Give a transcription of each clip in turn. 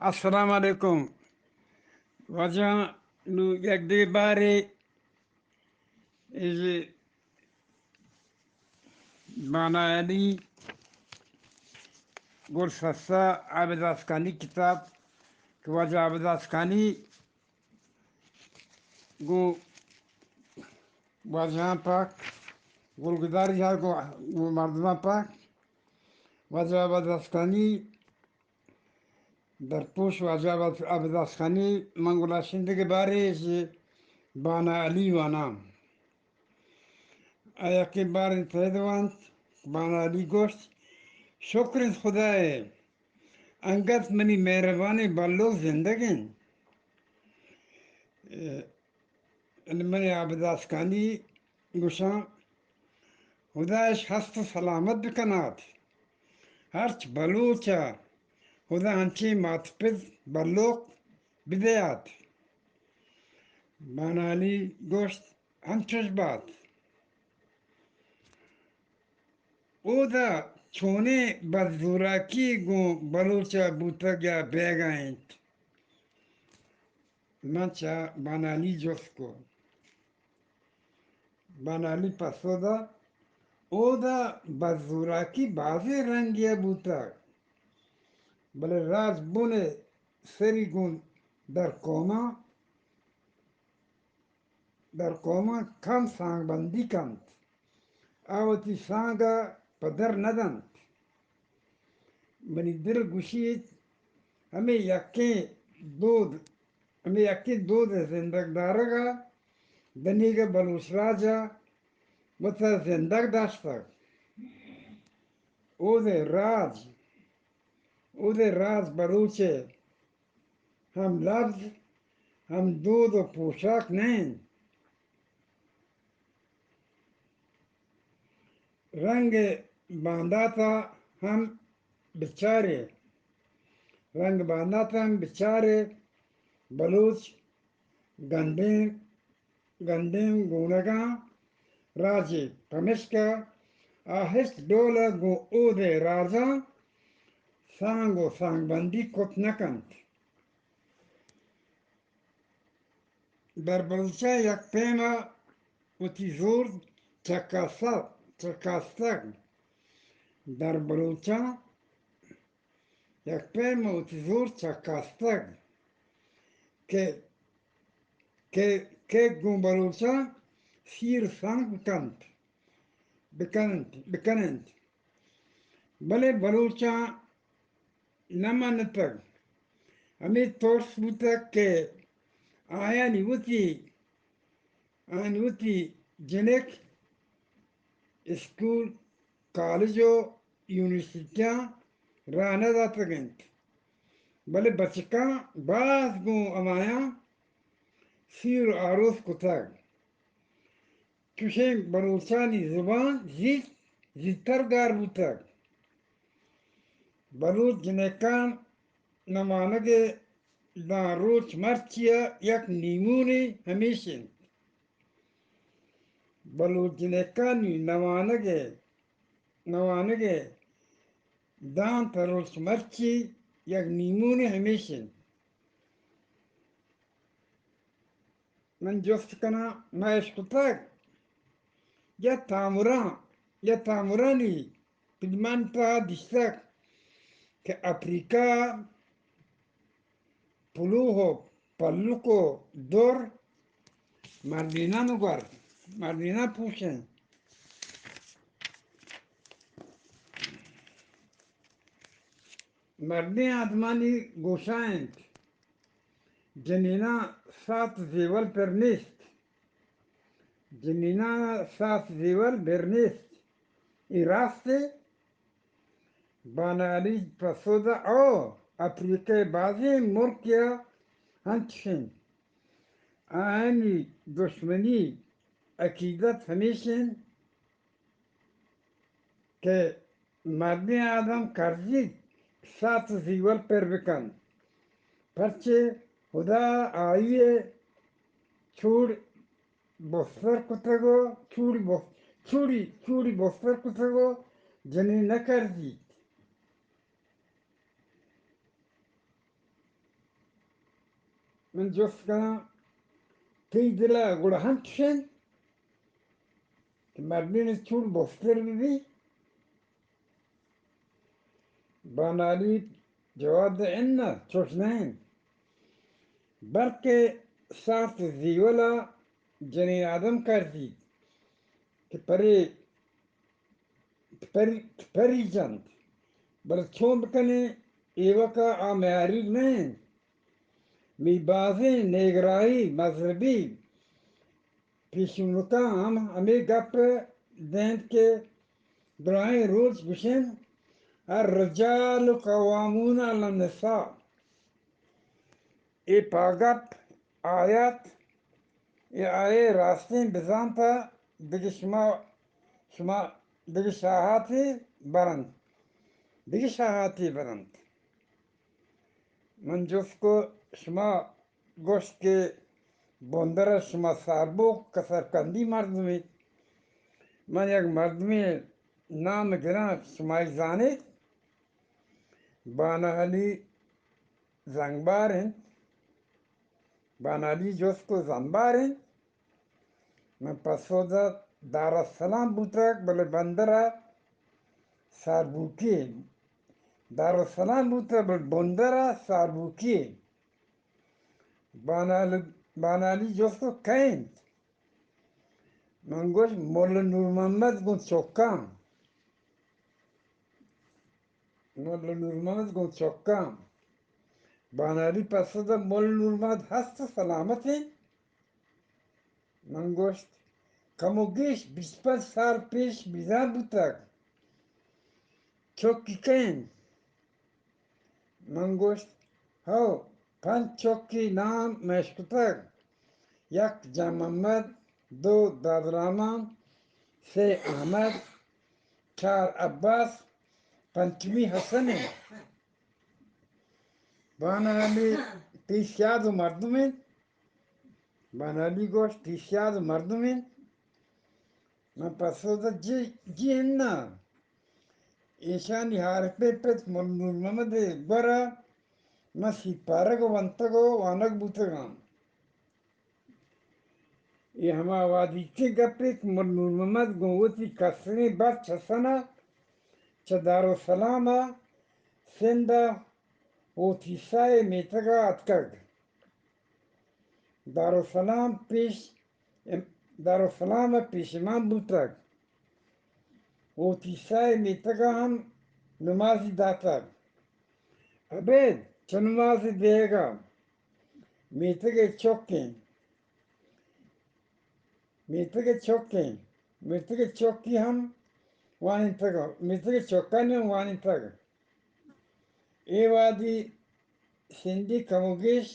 السلام علیکم۔ واجہ، نوں یک دگہ بارے از بانالی گل سسا عابد آسکانی کتاب کہ واجہ عابد آسکانی گوں واجہاں پاک، گلگداری ءَ گوں، گوں مردماں پاک، واجہ عابد آسکانی، درپوش واجہ عابد آسکانی، من گلاشندگ بارے چہ بانالی واناں۔ آ یکیں بارے پید وانت، بانالی گوشت، شکر انت خدائے، انگت منی مہربانیں بلوک زندگ انت۔ ء من عابد آسکانی گوشاں، خدا اش ہست و سلامت بکنات۔ ہرچ بلوچ ء خدا انچیں مات پت بلوک بدیات۔ بانالی گوشت، انچوش بات۔ اودا چونیں بدزوراکی گوں بلوچ ء بوتگ یا بیگ ء انت؟ من چہ بانالی جست کو۔ بانالی پسو دا، اودا بدزوراکی بازیں رنگی ء بوتگ، بلے راج بن ء سری گوں در قوماں در قوماں کم سانگ بندی کنت۔ آ وتی سانگ ء پدر نہ دنت۔ منی دل گوشیت، ہمے یکیں دود، ہمے یکیں دود ء زندگ دارگ ء دنیگہ بلوچ راج ء وت ء زندگ داشتگ۔ اود ء راج، اود ء راج بلوچ ء ہم لبز، ہم دود و پوشاک نہ انت۔ رنگ باندات ء ہم بچارے، رنگ باندات ء ہم بچارے، بلوچ گندیں گندیں گونگاں راجے، پمیشکا آ ہچ ڈول ء گوں اود ء راجاں سانگ و سانگ بندی کت نہ کنت۔ در بلوچاں یک پیم ء وتی زور چکاسا-، چکاستگ۔ در بلوچاں یک پیم ء وتی زور چکاستگ کہ، کہ، کہ گوں بلوچاں سیر سنگ کنت، بکنت، بکننت۔ بلے بلوچاں نہ منتگ۔ ہمے ترس بوتگ کہ آیانی وتی آیانی وتی جنک اسکول، کالج و یونیورسٹیاں راہ نہ داتگ انت، بلے بچکاں باز گوں ہمایاں سیر و آروس کتگ۔ چوشیں بلوچانی زبان زیت، زیتر گار بوتگ۔ بلوچ جنکان نہ وانگ ء داں روچ مرچی ء یک نیمونے ہمیش انت۔ بلوچ جنکانی نہ وانگ ء، نہ وانگ ء داں تہ روچ مرچی یک نیمونے ہمیش انت۔ من جست کناں، ما اشکتگ یا تامراں، یا تامرانی فلمانی تہا دیستگ کہ اپریکہ پلوہ و پلک و در مردینان گور، مردینان پوشیں۔ مردین آدمانی گوشا انت، جنیناں سات زیول پر نیست۔ جنیناں سات زیول پر نیست۔ اے راستے؟ بانالی پسو دا، او، اپریکہ بازیں ملکیا انچش انت۔ آیانی دشمنی عقیدت ہمیش انت کہ مردیں آدم کرزیت سات زیول پر بکنت، پرچے ہدا آئی ء چوڑ بستر کتگ و چوڑی بس-، چوڑی، چوڑی بستر کتگ و جنین نہ کرزیت۔ من جست کناں، تئی دل ءَ گڑا ہنچش انت کہ مردین ءَ چون بہتر بہ بیت؟ بانالی جواب دات، اناں، چوش نہ انت، بلکہ ساعت زیول ءَ جنین آدم کارزیت کہ پرے پری، پری جنت، بلے چون بکنیں، ایوک ءَ آ میاریگ نہ انت۔ می بازیں نیگراہی مذہبی پیشونکاں ہم ہمے گپ دینت کہ دراہیں روچ گوشنت، الرجال قوامون علی النساء۔ اے پاگپ آیت، اے آیے راستیں بزانت ءَ دگہ شما، شما دگہ شاہاتے برنت، دگہ شاہاتے برنت۔ من جست کو، شما گوشت کہ بندر ءَ شما ساربوک کسرکندی مردمے۔ من یک مردمے نام گراں، شمائی زانیت، بانالی زنگبار انت۔ بانالی جست کو، زنگبار انت؟ من پسو دات، دارالسلام بوتگ، بلے بندر ءَ ساربوکی انت۔ دارالسلام بوتگ، بلے بندر ءَ ساربوکی انت۔ بانال-، بانالی جست کو، کئے انت؟ من گوشت، ملا نور محمد گوں چکاں۔ ملا نور محمد گوں چکاں۔ بانالی پسو دات، ملا نور محمد ہست ءُ سلامت انت؟ من گوشت، کم ءُ گیش بیست پنچ سال پیش بیزان بوتگ۔ چکی کئے انت؟ من گوشت، ہو، پنچ چکی نام مئے اشکتگ، یک جان محمد، دو دادرامان، سے احمد، چار عباس، پنچمی حسن انت۔ بانالی، تئی سیاد ءُ مردم انت؟ بانالی گوشت، تئی سیاد ءُ مردم انت؟ من پسو دات، جی، جی اناں۔ ایشانی عارفیں پت ملا نور محمد ءِ گورا من سیپارگ ءَ ونتگ ءُ وانگ بوتگاں۔ اے ہما وہدیکیں گپے کہ ملا نور محمد گوں وتی کسریں بچ حسن ءَ چہ دارالسلام ءَ سندھ ءَ اوتیسا ءِ میتگ ءَ اتکگ۔ دارالسلام پیش، دارالسلام ءَ پیشمان بوتگ۔ اوتیسا ءِ میتگ ءَ ہم نمازی داتگ۔ ابید چہ نمازی دیگ ءَ میتگ ءِ چکیں، میتگ ءِ چکیں، میتگ ءِ چکی ہم وانینتگ، میتگ ءِ چکانی ہم وانینتگ۔ اے وہدی سندھی کم ءُ گیش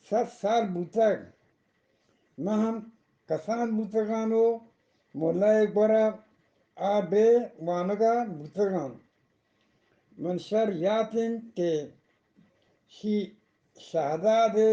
صد سال بوتگ۔ من ہم کسان بوتگاں ءُ ملا ءِ گورا آ بے وانگ ءَ بوتگاں۔ من شر یات انت کہ شی شہداد ءِ،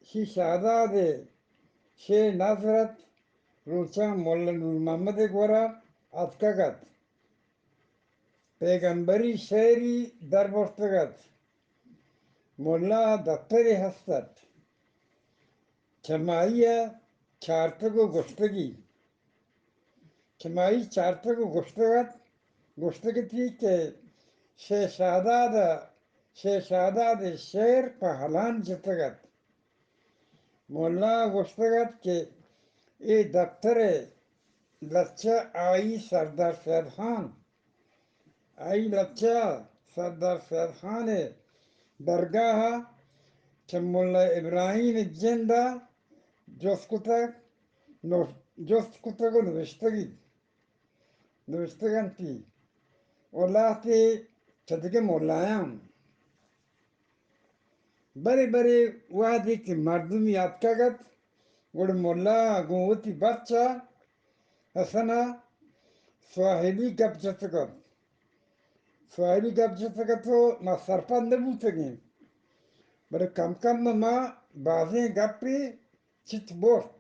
شی شہداد ءِ شیر نظرت روچاں ملا نور محمد ءِ گورا اتکگ ات۔ پیگمبری شعری در برتگ ات۔ ملا ءَ دپترے ہست ات۔ چمائی ءَ چارتگ ءُ گوشتگی۔ چمائی چارتگ ءُ گوشتگ ات، گوشتگ اتی کہ شے شہداد ءَ، شے شہداد ءِ شعر پہ ہلان جتگ ات۔ ملا ءَ گوشتگ ات کہ اے دپتر ءِ لچہ آئی سردار سید خان، آئی لچہ سردار سید خان ءِ درگاہ ءَ چہ ملا ابراہیم ءِ جند ءَ جست کتگ، نو-، جست کتگ ءُ نوشتگی، نوشتگ انتی ءُ لہتے چہ دگہ ملایاں۔ برے برے وہدے کہ مردمی اتکگ ات، گڑا ملا ءَ گوں وتی بچ ءَ حسن ءَ سواحلی گپ جتگ ات۔ سواحلی گپ جتگ ات ءُ ما سرپد نہ بوتگیں، بلے کم کم ءَ ما بازیں گپے چت برت۔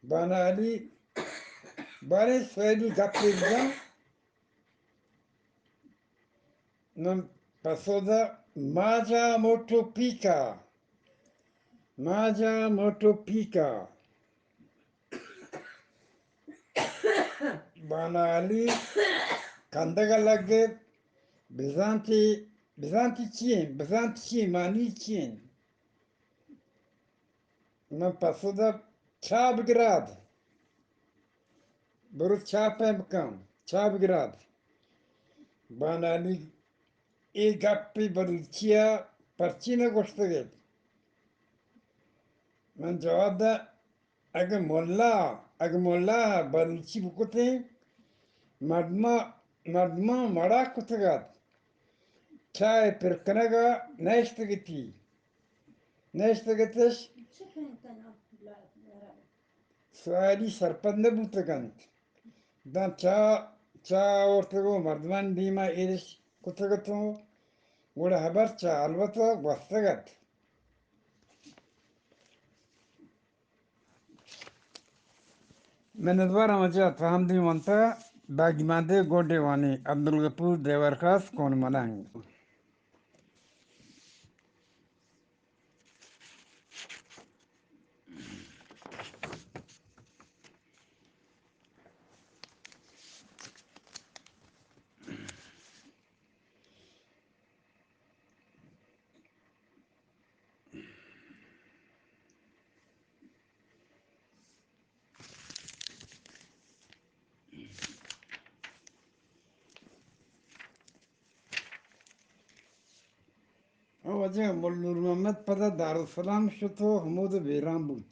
بانالی، باریں سواحلی گپے بجن۔ من پسو دات، ماجا موٹو پیکا، ماجا موٹو پیکا۔ بانالی کندگ ءَ لگت، بزانتی، بزانتی چی انت؟ بزانتی چی انت؟ معنی چی انت؟ من پسو دات، چاہ بگراد، برو چاہ پیم بکن، چاہ بگراد۔ بانالی اے گپے بلوچی ءَ پرچی نہ گوشتگ ات؟ من جواب دات، اگہ ملا، اگہ ملا بلوچی بکتیں، مردماں، مردماں مڑا کتگ ات، چاہ ءِ پر کنگ ءَ نہ اشتگ اتی، نہ اشتگ اتش۔ سوالی سرپد نہ بوتگ انت۔ داں چاہ، چاہ آورتگ ءُ مردمانی دیم ءَ ایرش کتگ اتوں، گڑا ہبر چہ ہلوت ءَ گوستگ ات۔ منتوار آں واجہ، تو ہمدی ونتہ، باقی ماندے گڈے وانی۔ عبدالغفور دیورخاص، کون ملنگ۔ او واجہ، ملا نور محمد پدا دارالسلام شت ءُ ہمود بیران بوت۔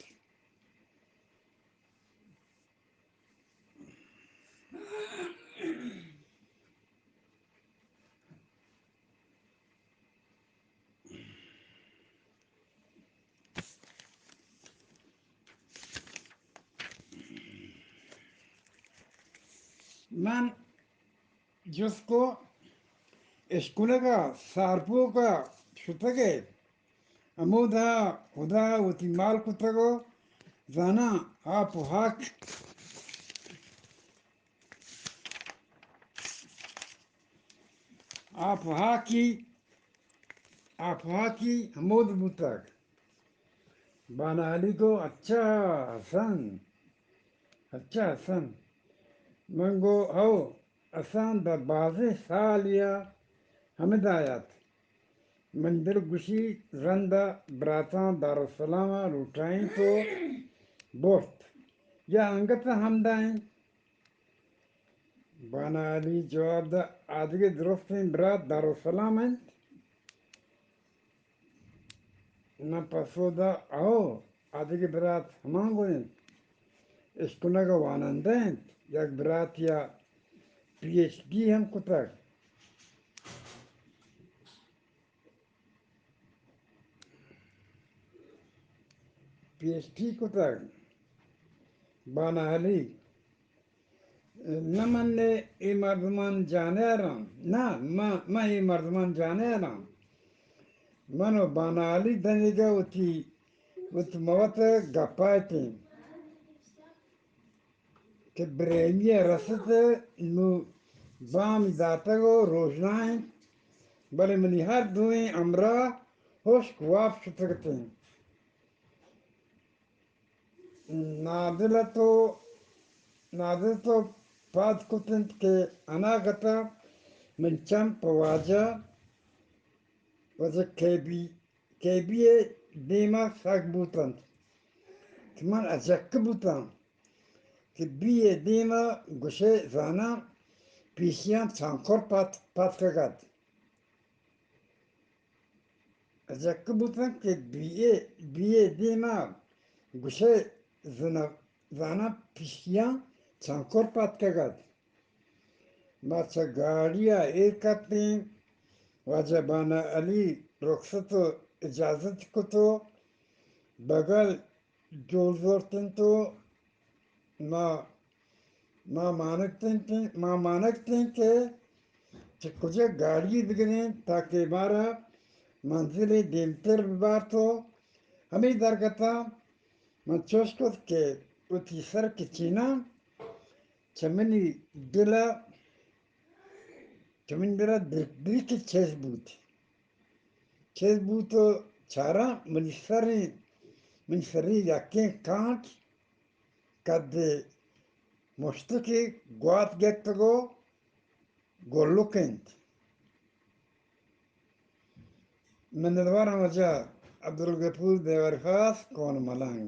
من جست کو، اشکنگ ءَ سارپوک ءَ شتگ ئے؟ ہمودا خدا وتی مال کتگ ءُ زاناں آپ ءُ ہاک، آپ ءُ ہاکی، آپ ءُ ہاکی ہمود بوتگ۔ بانالی گو، اچھا حسن، اچھا حسن۔ من گو، ہو، حسن داں بازیں سالے ءَ ہمدا ات۔ من دل گوشی، رند ءَ براتاں دارالسلام ءَ لوٹائینت ءُ برت، یا انگت ءَ ہمدا انت؟ بانالی جواب دات، آدگہ درستیں برات دارالسلام انت۔ من پسو دات، ہو، آدگہ برات ہمانگو انت، اشکنگ ءُ وانندہ انت، یک براتے ءَ پی ایچ ڈی ہم کتگ۔ پی ایچ ڈی کتگ۔ بانالی، نہ من اے مردمان جانیاراں، نہ، من، من اے مردمان جانیاراں۔ من ءُ بانالی دنیگا وتی، وت موت گپا اتیں۔ کہ بریمی ءَ رست، نوں بام داتگ ءُ روژنا انت، بلے منی ہر دوئیں ہمراہ ہشک واب شتگ اتنت۔ نادل ءَ تو، نادل ءَ تو پاد کت انت کہ اناگت ءَ من چم پہ واجہ، واجہ کے بی، کے بی ءِ دیم ءَ سک بوت انت کہ من اجکہ بوتاں کہ بی ءِ دیم ءَ گوشئے زاناں پیشیاں چانکر پات، پاتکگ ات۔ اجکہ بوتاں کہ بی ءِ، بی ءِ دیم ءَ گوشئے زنا، زاناں پیشیاں چانکر پاتکگ ات۔ ما چہ گاڑی ءَ ایر کپتیں، واجہ بانہ علی رخصت ءُ اجازت کت ءُ بگل جوڑ زرت انت ءُ ما، ما مانگت انتیں، ما مانگتیں کہ چہ کجا گاڑی بگریں تاکہ مارا منزلے دیمتر ببارت ءُ ہمے درگت ءَ من چوش کت کہ وتی سر کہ چیناں، چہ منی دل ءَ، چہ منی دل ءَ دریکے چست بوت۔ چست بوت و چاراں منی سریں، منی سریں یکیں کانچ کدے مشتکے گوات گپتگ و گلک انت۔ منتوارم واجہ عبدالغفور دیورخاص کون ملنگ۔